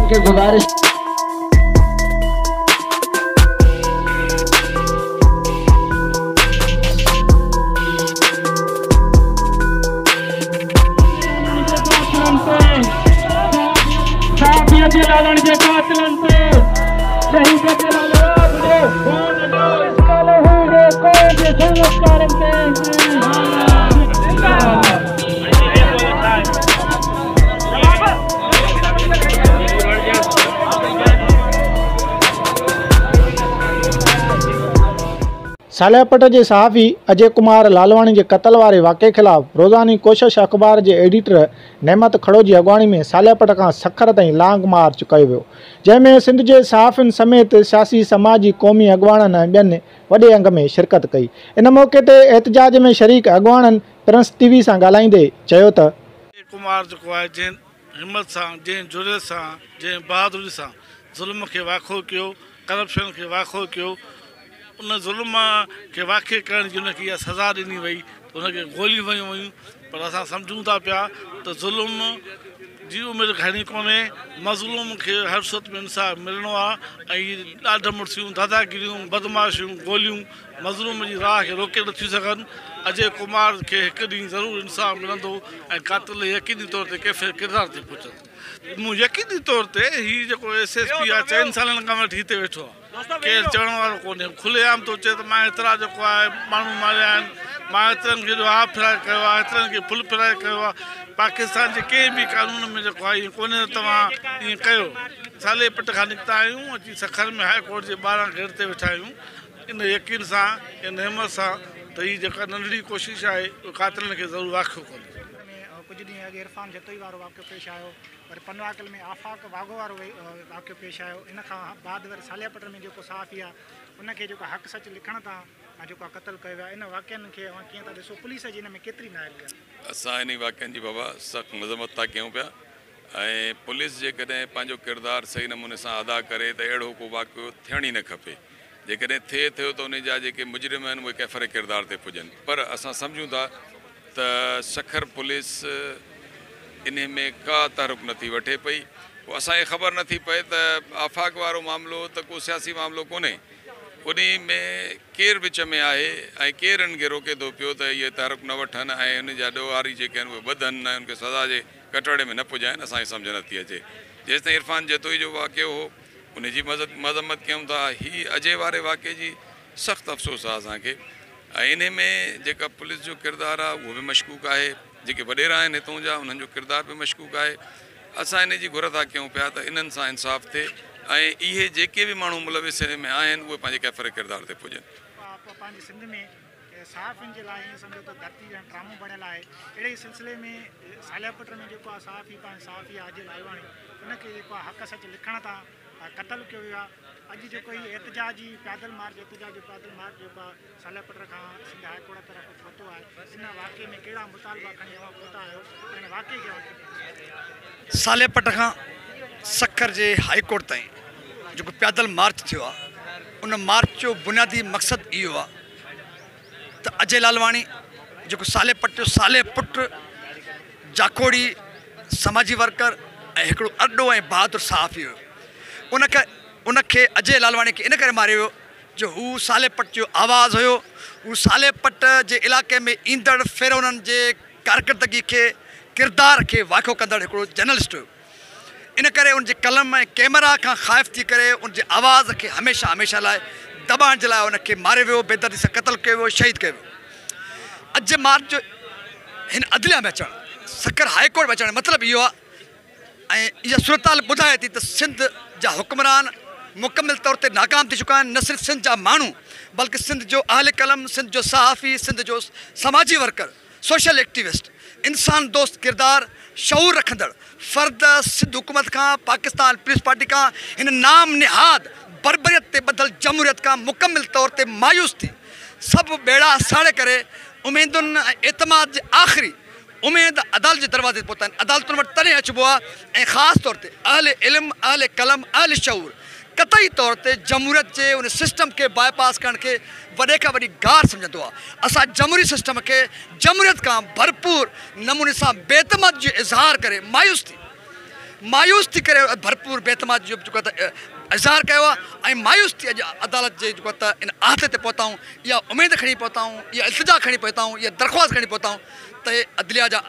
کي گذارش صالح پٽ جي صحافي اجي ڪمار لالواڻي جي قتل واري واقعي خلاف روزاني ڪوشش اخبار جي ايڊيٽر نعمت کھڙو جي اڳواڻي ۾ صالح پٽ کان سکر تائين لانگ مارچ ڪيو ويو جنهن ۾ سنڌ جي صحافين سميت سياسي سماجي قومي اڳواڻن ۽ ٻين وڏي انگ ۾ شرڪت ڪئي ان موقعي تي احتجاج ۾ شريڪ اڳواڻن پرنس ٽي وي سان ڳالهائيندي چيو ته. اجي ڪمار جيڪو آهي جنهن همت سان جنهن جرئت سان جنهن بهادري سان ظلم کي واکو ڪيو ڪرپشن کي واکو ڪيو ان ظلم کي واکي ڪرڻ جي ان کي اها سزا ڏني وئي ته ان کي گوليون هنيون ويون پر اسان سمجهون ٿا پيا ته ظلم جي عمر گهڻي ڪونهي مظلوم کي هر صورت ۾ انصاف ملڻو آهي ۽ هي ڏاڍ مڙسيون داداگيريون بدمعاشيون گوليون مظلوم جي راهه کي روڪي نٿيون سگهن اجي ڪمار کي هڪ ڏينهن ضرور انصاف ملندو ۽ قاتل يقيني طور تي ڪيفر ڪردار تي پهچندو. مون يقيني طور تي هي جيڪو ايس ايس پي آهي چئن سالن کان وٺي هتي ويٺو آهي ڪير چوڻ وارو ڪونهي کلي عام ٿو چئي ته مان ايترا جيڪو آهي ماڻهو ماريا آهن مان ايترن کي جو هاف فرائي ڪيو آهي ايترن کي فل فرائي ڪيو آهي پاڪستان جي ڪنهن به قانون ۾ جيڪو آهي ائين ڪونهي ته توهان ائين ڪيو صالح پٽ کان نڪتا آهيون اچي سکر ۾ هاء ڪورٽ جي ٻاهران گيٽ تي ويٺا آهيون ان يقين سان ان همت سان ته هي جيڪا ننڍڙي ڪوشش آهي اهي قاتلن کي ضرور واکيو ڪندي. ۾ ڪجهه ڏينهن اڳ عرفان جتوئي وارو واقعو پيش آيو وري پنواڪل ۾ آفاق واگهو وارو واقعو پيش آيو ان کان بعد وري صالح پٽ ۾ جيڪو صحافي آهي ان کي جيڪو حق سچ لکڻ تان جيڪو آهي قتل ڪيو ويو آهي ان واقعن کي اوهان ڪيئن ٿا ڏسو پوليس جي ان ۾ ڪيتري نااهلي آهي. اسان انهي واقعن جي بابا سخت مذمت ٿا ڪيون پيا ۽ پوليس جيڪڏهن پنهنجو ڪردار صحيح نموني سان ادا ڪري ته اهڙو ڪو واقعو ٿيڻ ئي نه کپي. جيڪڏهن ٿئي ٿيو ته انهي جا جيڪي مجرم آهن اهي ڪيفر ڪردار تي پڄن پر اسان سمجهون ٿا ته سکر پوليس انهي ۾ ڪا تحرڪ نه ٿي وٺي پئي پوء اسان کي خبر نه ٿي پئي ته آفاق وارو معاملو ته ڪو سياسي معاملو ڪونهي انهي ۾ ڪير وچ ۾ آهي ۽ ڪير انهن کي روڪي ٿو پيو ته اهي تحرڪ نه وٺن ۽ انهن جا ڏوهاري جيڪي آهن اهي ٻڌن ۽ انهن کي سزا جي ڪٽهڙي ۾ نه پڄائن اسان کي سمجهه نه ٿي اچي جيستائين عرفان جتوئي جو واقعو هو ان جي مذمت ڪيون ٿا، هي اجي واري واقعي جي سخت افسوس آهي اسان کي ۽ انهي ۾ جيڪا پوليس جو ڪردار آهي اهو به مشڪوڪ آهي، جيڪي وڏيرا آهن هتون جا انهن جو ڪردار به مشڪوڪ آهي، اسان انهي جي گهر ٿا ڪيون پيا ته انهن سان انصاف ٿئي ۽ اهي جيڪي به ماڻهو ملوث انهي ۾ آهن اهي پنهنجي ڪيفر ڪردار تي پڄن. پنهنجي سنڌ ۾ صحافين جي لاء ائين سمجهو ته ڌرتي ڄڻ ٽرامو بڻيل آهي اهڙي ئي سلسلي ۾ صالح پٽ ۾ جيڪو آهي صحافي پنهنجي صحافي عاجل آيواڻي ان کي جيڪو آهي حق سچ لکڻ تان قتل ڪيو ويو آهي اڄ جيڪو هي احتجاجي پيادل مارچ احتجاجي پيادل مارچ جيڪو آهي صالح پٽ کان سنڌ هاء ڪورٽ طرف پهتو آهي ان واقعي ۾ ڪهڙا مطالبا کڻي اوهان پهتا آهيو ۽ ان واقعي کي اوهان ڪيئن ٿا ڏسو؟ صالح پٽ کان سکر جي هاء ڪورٽ تائين جيڪو پيادل مارچ ٿيو آهي ان مارچ جو بنيادي مقصد اهو آهي ته اجي لالواڻي جيڪو صالح پٽ جو صالح پٽ جاکوڙي سماجي ورڪر ۽ هڪڙو ارڏو ۽ بهادر صحافي هيو ان کي ان کي اجي لالواڻي کي ان ڪري ماريو ويو جو هو صالح پٽ جو آواز هيو هو صالح پٽ جي علائقي ۾ ايندڙ فرعونن جي ڪارڪردگي کي ڪردار کي وائکو ڪندڙ هڪڙو جرنلسٽ هيو ان ڪري ان جي قلم ۽ ڪئميرا کان خائف ٿي ڪري ان جي آواز کي هميشه هميشه لاء دٻائڻ جي لاء ان کي ماريو ويو، بيدردي سان قتل ڪيو ويو، شهيد ڪيو ويو. اڄ مارچ جو هن عدليه ۾ اچڻ، سکر هاء ڪورٽ ۾ اچڻ جو مطلب اهو آهي ۽ اها صورتحال ٻڌائي ٿي ته سنڌ جا حڪمران مڪمل طور تي ناڪام ٿي چڪا آهن، نه صرف سنڌ جا ماڻهو بلڪه سنڌ جو اهل قلم، سنڌ جو صحافي، سنڌ جو سماجي ورڪر، سوشل ايڪٽيوسٽ، انسان دوست ڪردار، شعور رکندڙ فرد سنڌ حڪومت کان، پاڪستان پيپلز پارٽي کان، هن نام نهاد بربريت تي ٻڌل جمهوريت کان مڪمل طور تي مايوس ٿي سڀ ٻيڙا ساڙي ڪري اميدن ۽ اعتماد جي آخري اميد عدالت جي دروازي تي پهتا آهن. عدالتن وٽ تڏهن اچبو آهي ۽ خاص طور تي اهل علم، اهل قلم، اهل شعور قطعي طور تي جمهوريت جي ان سسٽم کي باء پاس ڪرڻ کي وڏي کان وڏي گار سمجهندو آهي. اسان جمهوري سسٽم کي جمهوريت کان ڀرپور نموني سان بي اعتمادي جو اظهار ڪري مايوس ٿي مايوس ٿي ڪري ڀرپور بي اعتمادي جو جيڪو ته اظهار ڪيو آهي ۽ مايوس ٿي اڄ عدالت جي جيڪو ته ان احاطي تي پهتا آهيون اها اميد کڻي پهتا آهيون اها التجا کڻي پهتا آهيون اها درخواست کڻي پهتا آهيون ته عدليه جا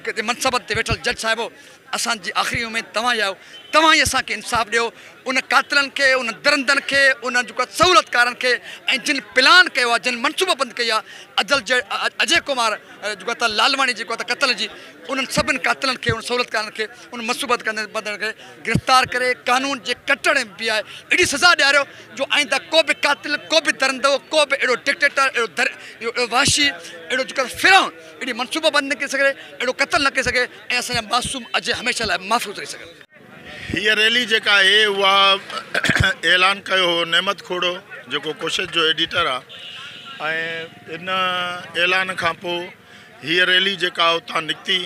جيڪي منصبن تي ويٺل جج صاحبو اسان جي آخري اميد توهان ئي آهيو، توهان ئي اسان کي انصاف ڏيو، ان قاتلن کي، انهن درندن کي، انهن جيڪو آهي سهولتڪارن کي ۽ جن پلان ڪيو آهي، جن منصوبه بند ڪئي آهي اجل جي اجي ڪمار جيڪو آهي ته لالواڻي جيڪو آهي ته قتل جي انهن سڀن قاتلن کي، انهن سهولتڪارن کي، انهن منصوبه بندن کي گرفتار ڪري قانون جي ڪٽهڙي ۾ بيهائي اهڙي سزا ڏياريو جو آئنده ڪو به قاتل، ڪو به درندو، ڪو به اهڙو ڊڪٽيٽر، اهڙو در اهڙو وحشي، اهڙو جيڪو آهي فرعون اهڙي منصوبه بند نه ڪري سگهي، اهڙو قتل نه ڪري سگهي. ۽ اسان جا معصوم اجهي هميشه لاء محفوظ رهي سگهن. هيء ريلي جيڪا آهي اها اعلان ڪيو هو نعمت کوڙو جيڪو ڪوشش جو ايڊيٽر آهي ۽ ان اعلان کان پوء هيء ريلي جيڪا اتان نڪتي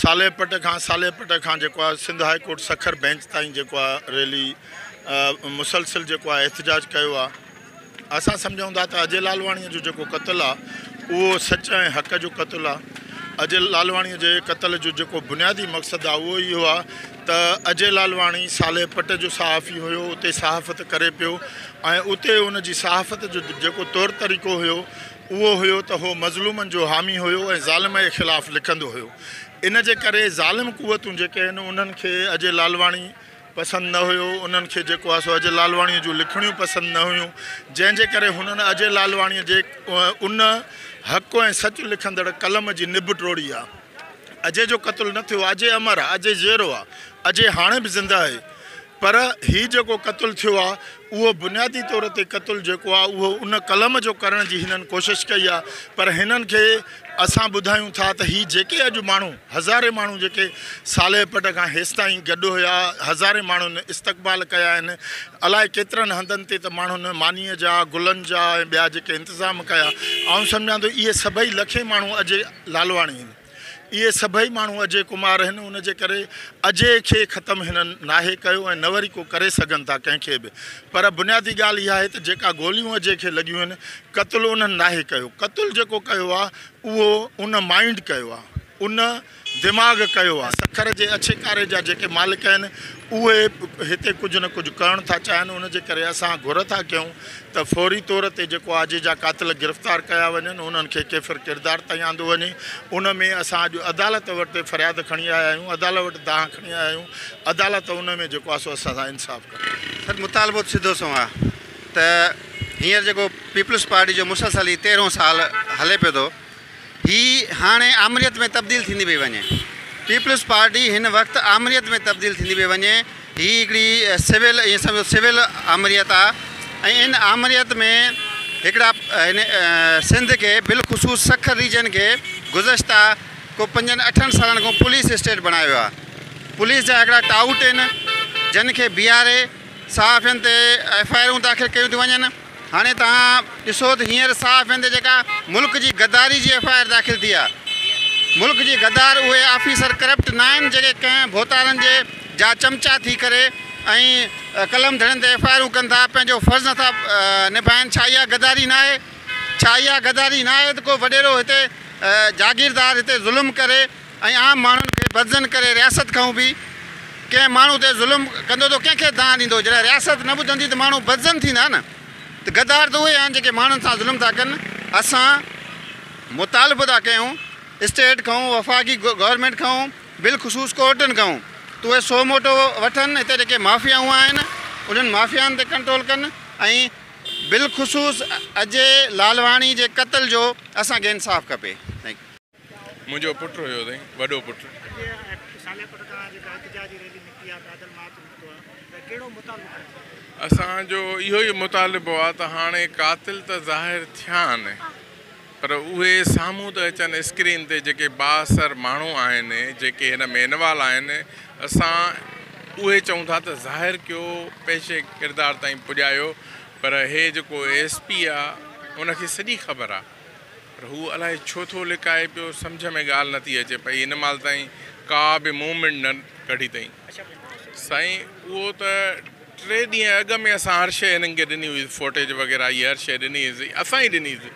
صالح پٽ کان صالح پٽ کان جيڪو آهي Sindh high court Sukkur bench تائين جيڪو آهي ريلي مسلسل جيڪو آهي احتجاج ڪيو آهي. اسان سمجهون ٿا ته اجي لالواڻيء جو جيڪو قتل آ اهو سچ ۽ حق جو قتل آ. اجي لالواڻيء جي قتل جو جيڪو بنيادي مقصد آ اهو اهو آ ته اجي لالواڻي صالح پٽ جو صحافي هيو اتي صحافت ڪري پيو ۽ اتي ان جي صحافت جو جيڪو طور طريقو هيو اهو هيو ته هو مظلومن جو حامي هيو ۽ ظالم جي خلاف لکندو هيو ان جي ڪري ظالم قوتون جيڪي آهن انهن کي اجي لالواڻي پسند نه هيو، انهن کي جيڪو آهي سو اجي لالواڻيء جون لکڻيون پسند نه هيون، جنهن جي ڪري هنن اجي لالواڻيء جي ان حق ۽ سچ لکندڙ قلم جي نب ٽوڙي آهي. اجي جو قتل نه ٿيو، اجي امر آهي، اجي جيئرو آهي، اجي هاڻي به زنده آهي، پر هي جيڪو قتل ٿيو آهي، اهو بنيادي طور تي قتل جيڪو آهي اهو ان قلم جو ڪرڻ جي هنن ڪوشش ڪئي آهي پر هنن کي اسان ٻڌايون ٿا ته هي جيڪي اڄ ماڻهو هزارين ماڻهو جيڪي صالح پٽ کان هيستائين گڏ هيا هزارين ماڻهن استقبال ڪيا آهن الائي ڪيترن هنڌن تي ته ماڻهن مانيء جا گلن جا ۽ ٻيا جيڪي انتظام ڪيا آئون سمجهان ٿو اهي سڀئي لکين ماڻهو اجي لالواڻي آهن. اهي سڀئي ماڻهو اجي ڪمار آهن ان جي ڪري اجي کي ختم هنن ناهي ڪيو ۽ نه وري ڪو ڪري سگهن ٿا ڪنهن کي به پر بنيادي ڳالهه اها آهي ته جيڪا گوليون اجي کي لڳيون آهن قتل انهن ناهي ڪيو قتل جيڪو ڪيو آهي اهو ان مائنڊ ڪيو آهي ان دماغ ڪيو آهي سکر جي اڇي ڪاري جا جيڪي مالڪ آهن اهي هتي ڪجهه نه ڪجهه ڪرڻ ٿا چاهن ان جي ڪري اسان گهر ٿا ڪيون ته فوري طور تي جيڪو آجي جا قاتل گرفتار ڪيا وڃن انهن کي ڪيفر ڪردار تائين آندو وڃي ان ۾ اسان اڄ عدالت وٽ فرياد کڻي آيا آهيون عدالت وٽ دانهن کڻي آيا آهيون عدالت ان ۾ جيڪو آهي سو اسان سان انصاف ڪري. سر مطالبو ته سڌو سنئون آهي ته هينئر جيڪو پيپلز پارٽي جو مسلسل هي تيرهون سال هلي پيو ٿو هي هاڻي آمريت ۾ تبديل ٿيندي پئي وڃي. پيپلز پارٽي هن وقت آمريت ۾ تبديل ٿيندي پئي وڃي. هي هڪڙي سول ائين سمجهو سول آمريت آ ۽ ان آمريت ۾ هڪڙا هن سنڌ کي بالخصوص سکر ريجن کي گذشته ڪو پنجن اٺن سالن کان پوليس اسٽيٽ بڻايو ويو آ. پوليس جا هڪڙا ٽائوٽ آهن جن کي بيهاري صحافين تي ايف I آرون داخل ڪيون ٿيون وڃن. هاڻي توهان ڏسو ته هينئر صحافين تي جيڪا ملڪ جي غداري جي ايف I R داخل ٿي آهي، ملڪ جي غدار اهي آفيسر ڪرپٽ ناهن جيڪي ڪنهن ڀوتارن جي جا چمچا ٿي ڪري ۽ قلم ڌڻين تي ايف I آرون ڪن ٿا، پنهنجو فرض نٿا نڀائن، ڇا اها غداري ناهي؟ ڇا اها غداري ناهي ته ڪو وڏيرو هتي جاگيردار هتي ظلم ڪري ۽ عام ماڻهن کي بدظن ڪري رياست کان به ڪنهن ماڻهو تي ظلم ڪندو ته ڪنهن کي دانهن ڏيندو جڏهن رياست نه ٻڌندي ته ماڻهو بدظن ٿيندا نه ته غدار ته اهي آهن جيڪي ماڻهن سان ظلم ٿا ڪن اسان مطالبو ٿا ڪيون اسٽيٽ کان وفاقي گورنمينٽ کان بالخصوص ڪورٽن کان ته اهي سو موٽو وٺن هتي جيڪي مافيائون آهن انهن مافيائن تي ڪنٽرول ڪن ۽ بالخصوص اجي لالواڻي جي قتل جو اسان کي انصاف کپي thank you. منهنجو پٽ هيو سائين وڏو پٽ. اسان جو اهو ئي مطالبو آ ته هاڻي قاتل ته ظاهر ٿيا آهن پر اهي سامهون ته اچن اسڪرين تي جيڪي بااثر ماڻهو آهن جيڪي هن ۾ انوالو آهن اسان اهي چئون ٿا ته ظاهر ڪيو پيش ڪردار تائين پڄايو پر هي جيڪو ايس پي آ ان کي سڄي خبر آ. پر هو الائي ڇو ٿو لڪائي پيو، سمجهه ۾ ڳالهه نٿي اچي پئي، هن مهل تائين ڪا به موومينٽ نه ڪڍي اٿئين. سائين اهو ته 3 ॾींहं अॻु में असां हर शइ हिननि खे ॾिनी हुई, फुटेज वग़ैरह इहा हर शइ ॾिनी हुईसीं, असां ई ॾिनी हुईसीं।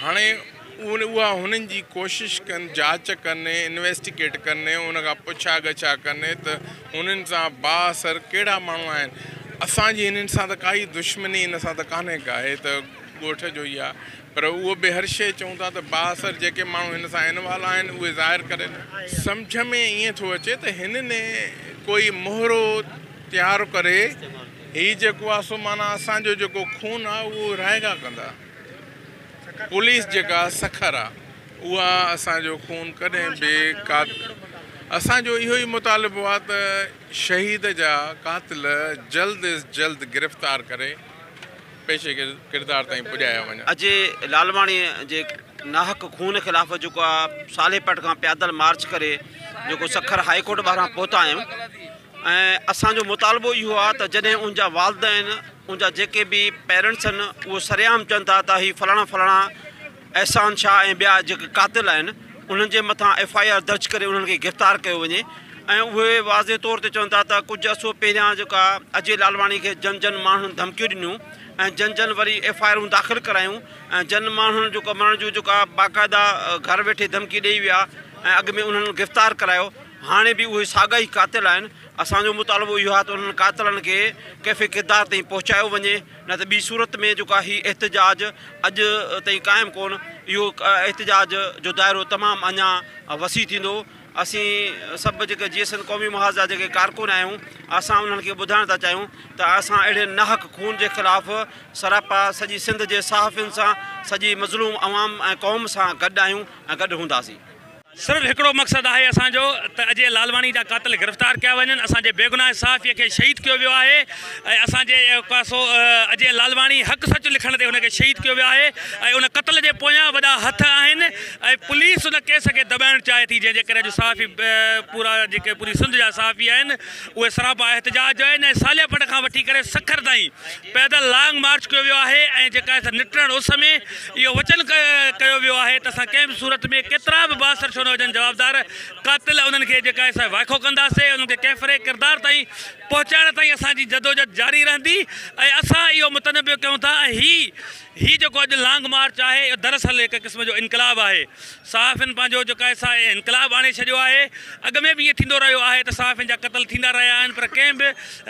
हाणे उहा हुननि जी कोशिशि कनि, जांच कनि, इन्वेस्टिगेट कनि, उन खां पुछा ॻछा कनि त हुननि सां बाअसर कहिड़ा माण्हू आहिनि। असांजी हिननि सां त काई दुश्मनी हिन सां त कान्हे का, हे त ॻोठ जो ई आहे, पर उहो बि हर शइ चऊं था त बाअसर जेके माण्हू हिन सां इन्वॉल्व आहिनि उहे ज़ाहिर करे। सम्झ में ईअं थो अचे त हिननि कोई मोहरो तयारु करे हीउ जेको आहे सो माना असांजो जेको खून आहे उहो रायगा कंदा। पुलिस जेका सखर आहे उहा असांजो खून कॾहिं बि का असांजो इहो ई मुतालिबो आहे त शहीद जा कातिल जल्द अज़ जल्द गिरफ़्तार करे पेशे किरदार ताईं पुॼाया वञनि। अजय लालवाणी जे नाहक खून ख़िलाफ़ जेको आहे सालेपट खां प्यादल मार्च करे जेको सखर हाई कोर्ट ॿाहिरां पहुता आहियूं ऐं असांजो मुतालिबो इहो आहे त जॾहिं उनजा वालिदैन उनजा जेके बि पेरेंट्स आहिनि उहो सरेआम चवनि था त हीउ फलाणा फलाणा एहसान शाह ऐं ॿिया जेके कातिल आहिनि उन्हनि जे मथां एफ I R दर्ज करे उन्हनि खे गिरफ़्तार कयो वञे ऐं उहे वाज़े तौर ते चवनि था त कुझु अरसो पहिरियां जेका अजय लालवाणी खे जन जन माण्हुनि धमकियूं ॾिनियूं ऐं जन जन वरी एफ I आरूं दाख़िल करायूं ऐं जन माण्हुनि जेको मरण जो जेका बाक़ाइदा घर वेठे धमकी ॾेई विया ऐं अॻु में उन्हनि गिरफ़्तार करायो, हाणे बि उहे साॻा ई कातिल आहिनि। असांजो मुतालिबो इहो आहे त उन्हनि कातिलनि खे कैफ़े किरदार ताईं पहुचायो वञे, न त ॿी सूरत में जेको आहे हीउ एहतजाज अॼु ताईं क़ाइमु कोन, इहो एहतजाज जो दायरो तमामु अञा वसी थींदो। असीं सभु जेके जीअं सिंध क़ौमी महाज़ जा जेके कारकुन आहियूं असां उन्हनि खे ॿुधाइण था चाहियूं त असां अहिड़े नाहक खून जे ख़िलाफ़ सरापा सॼी सिंध जे सहाफ़ियुनि सां सॼी मज़लूम अवाम ऐं क़ौम सां गॾु आहियूं ऐं गॾु हूंदासीं। सिर्फ़ हिकिड़ो मक़सदु आहे असांजो त अजय लालवाणी जा कातिल गिरफ़्तार कया वञनि। असांजे बेगुनाह सहाफ़ीअ खे शहीद कयो वियो आहे ऐं असांजे सो अजय लालवाणी हक़ सच लिखण ते हुनखे शहीद कयो वियो आहे ऐं उन क़तल जे पोयां वॾा हथ आहिनि ऐं पुलिस उन केस खे दॿाइण चाहे थी, जंहिंजे करे अॼु सहाफ़ी पूरा जेके पूरी सिंध जा सहाफ़ी आहिनि उहे सरापा एहतजाज आहिनि ऐं सालियापट खां वठी करे सखर ताईं पैदल लॉन्ग मार्च कयो वियो आहे ऐं जेका निटरण उस में इहो वचन कयो वियो आहे त असां कंहिं बि सूरत में केतिरा बि बाअसर छो न हुजनि जवाबदार कातिल उन्हनि खे जेका असां वाइखो कंदासीं, उन्हनि खे कैफ़रे किरदार ताईं पहुचाइण ताईं असांजी जदोजहद जारी रहंदी ऐं असां इहो मुतनबो कयूं था। ऐं हीउ जेको अॼु लॉन्ग मार्च आहे इहो दरअसल हिकु क़िस्म जो इनकलाब आहे। सहाफ़ियुनि पंहिंजो जेको आहे सा इनकलाब आणे छॾियो आहे। अॻु में बि ईअं थींदो रहियो आहे त सहाफ़ियुनि जा क़तल थींदा रहिया आहिनि, पर कंहिं बि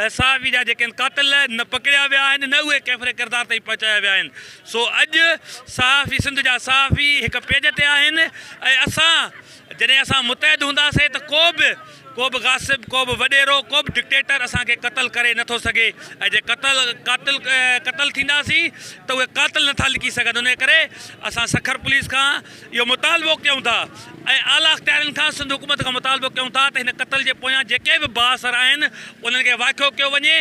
सहाफ़ी जा जेके कातिल न पकड़िया विया आहिनि न उहे कैफ़रे किरदार ताईं पहुचाया विया आहिनि। सो अॼु सहाफ़ी सिंध जा सहाफ़ी हिकु पेज ते आहिनि ऐं असां जॾहिं असां मुतहद हूंदासीं त को बि ग़ासिब, को बि वॾेरो, को बि डिक्टेटर असांखे क़तल करे नथो सघे ऐं जे क़तल थींदासीं त उहे क़ातिल नथा लिखी सघनि। उन करे असां सखर पुलिस खां इहो मुतालिबो कयूं था ऐं आला अख़्तियारनि खां सिंध हुकूमत खां मुतालिबो कयूं था त हिन क़तल जे पोयां जेके बि बाअसर आहिनि उन्हनि खे वाइखो कयो वञे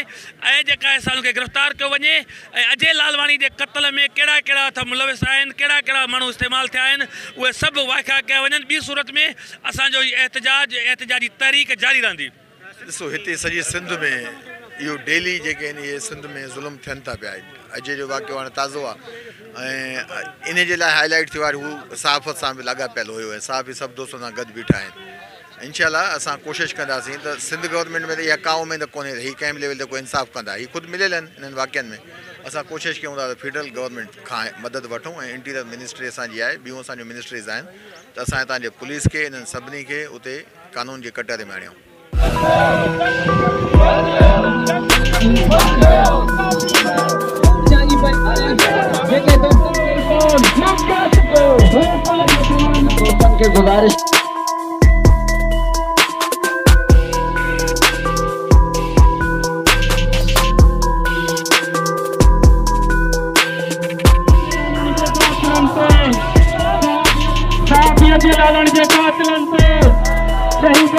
ऐं जेका आहे उनखे गिरफ़्तार कयो वञे ऐं अजय लालवाणी जे क़तल में कहिड़ा कहिड़ा हथ मुलविस आहिनि, कहिड़ा कहिड़ा माण्हू इस्तेमालु थिया आहिनि उहे सभु वाइखा कया वञनि। ॿी सूरत में असांजो इहो एहतजाजी तहरीक जारी रहंदी। ॾिसो हिते सॼी सिंध में इहो डेली जेके आहिनि इहे सिंध में ज़ुल्म थियनि था पिया। अॼु जो वाक़ियो हाणे ताज़ो आहे ऐं इन जे लाइ हाईलाइट थियो आहे। हू सहाफ़त सां बि लाॻापियल हुयो ऐं सहाफ़ी सभु दोस्तनि सां गॾु बीठा आहिनि। इनशा असां कोशिशि कंदासीं त सिंध गवर्नमेंट में त इहा का उमेद कोन्हे त हीअ कंहिं बि लेवल ते को इंसाफ़ कंदा, हीअ ख़ुदि मिलियल आहिनि इन्हनि वाक़ियनि में। असां कोशिशि कयूं था त फेडरल गवर्नमेंट खां मदद वठूं ऐं इंटीरियर मिनिस्ट्री असांजी आहे, ॿियूं असांजूं मिनिस्ट्रीज़ आहिनि त असां हितां जे पुलिस खे इन्हनि सभिनी खे उते कानून जे कटहरे में आणियूं। गुज़ारिश शहीद